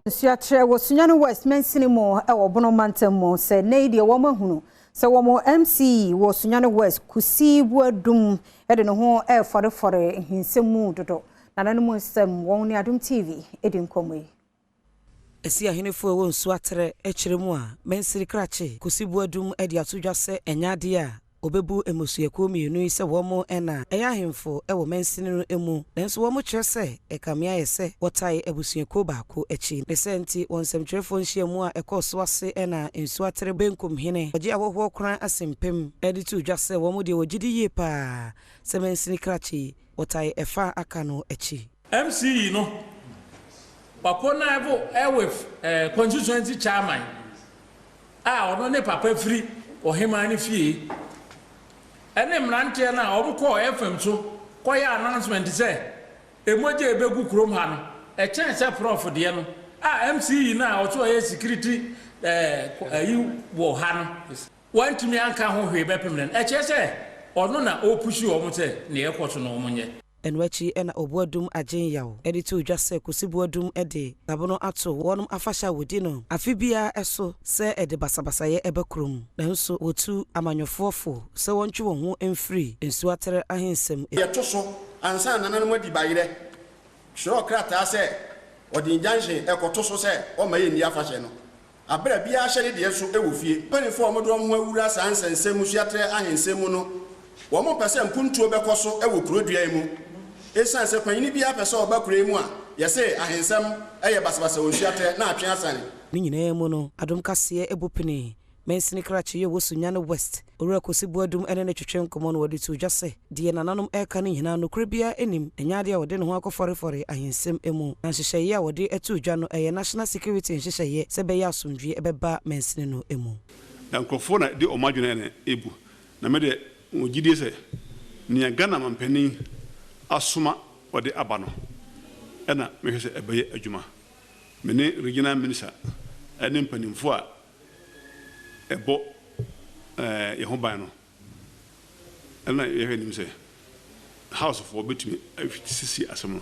Nsuakyerɛ wɔ Sunyani West mansini mu wɔ Bono mantam mu sɛ nnɛ yi deɛ wɔn ahunu sɛ wɔn MCE wɔ Sunyani West Kusi Boadum de ne ho refɔrefɔre nhinsɛm mu dodo. Nananom nsɛm wɔn ne Adom TV di nkɔmmɔ yi. Ɛsi ahenefo a ɛwɔ Nsuaterɛ kyerɛ mu a mansini krakye Kusi Boadum de ato dwa sɛ ɛnyɛ adeɛ a Obebu mmusuakuo mmienu yi sɛ wɔn na ɛyɛ ahemfo wɔ mansini no mu, nanso wɔkyerɛ sɛ ɛkame ayɛ sɛ wɔtae abusuakuo baako akyi. Ne saa nti, wɔ nsɛmtwerɛfoɔ nhyiamu a ɛkɔɔ so ase na Nsuatere Benkum hene ɔgye ahɔhoɔ koran asempem de too dwa sɛ wɔn deɛ wɔgye di yie pa ara sɛ mansini krakye yi wɔtae ɛfa a aka no akyi. MC no, wakɔnive with constituency chairman a ɔno ne papa firi ɔhemaa no fie ɛne mmeranteɛ no a wɔn kɔɔ FM so kɔyɛ announcement sɛ emogya a ɛbɛgu kurom ha no ɛkyɛn sɛ prof deɛ no a MC no a ɔso ɔyɛ security ɛyi wɔ ha no wantumi anka ho hwee bɛpem no ɛkyerɛ sɛ ɔno na ɔpushi wɔn sɛ nea ɛkɔ so no wɔn nyɛ. Ɛno akyi na Obuadum Agyen Yaw de too dwa sɛ Kusi Boadum de dabono ato wɔnom afahyɛ a wɔdi no afe biara so sɛ ɛde basabasayɛ ba kurom. Nanso wɔtu amanyɔfoɔ fo sɛ wɔntwe wɔn ho mfiri nsuaterɛ ahensɛm. Yɛto so ansa na nananom adi bayerɛ. Twerɛ krataa sɛ ɔde injunction rekɔto so sɛ ɔmma yɛnni afahyɛ no. Aber a biara hyɛ ne deɛ so wɔ fie. Mpanyimfo a wɔde wɔn ho awura saa nsɛnsɛm mmusuatrɛ ahensɛm mu no, wɔmpɛ sɛ mpuntuo bɛkɔ so wɔ kuro dua yi mu. Esiane sɛ panyini biara pɛ sɛ ɔba kuro yi mu a, yɛse ahensɛm yɛ basabasa wɔ nsuatrɛ na atwe asane. Ne nyinaa mu no, Adom Kaseɛ bu penee Mansini Krakye Yɛ wɔ Sunyani West, Owura Kwesi Boadum ne no twetwe nkɔmmɔ no wɔde too dwa sɛ, deɛ nananom reka no nyinaa nokorɛ biara nnim, ɛnyɛ adeɛ a wɔde ne ho akɔfɔrefɔre ahensɛm mu, na nhyehyɛeɛ a wɔde too dwa no ɛyɛ National Security nhyehyɛeɛ sɛ ɛbɛyɛ asomdwoeɛ bɛba mansini no mu. Na nkurɔfoɔ na de wɔn adwene na ɛbu. Na me deɛ mewɔ gyidie sɛ nea Ghana mampanin asoma wɔde aba no na mehwɛ sɛ ɛbɛyɛ adwuma. Me ne Regional Minister ne mpanimfoɔ a ɛbɔ yɛn ho ban no, ɛna yɛhwɛ anim sɛ House foɔ bɛtumi asisi asɛm no.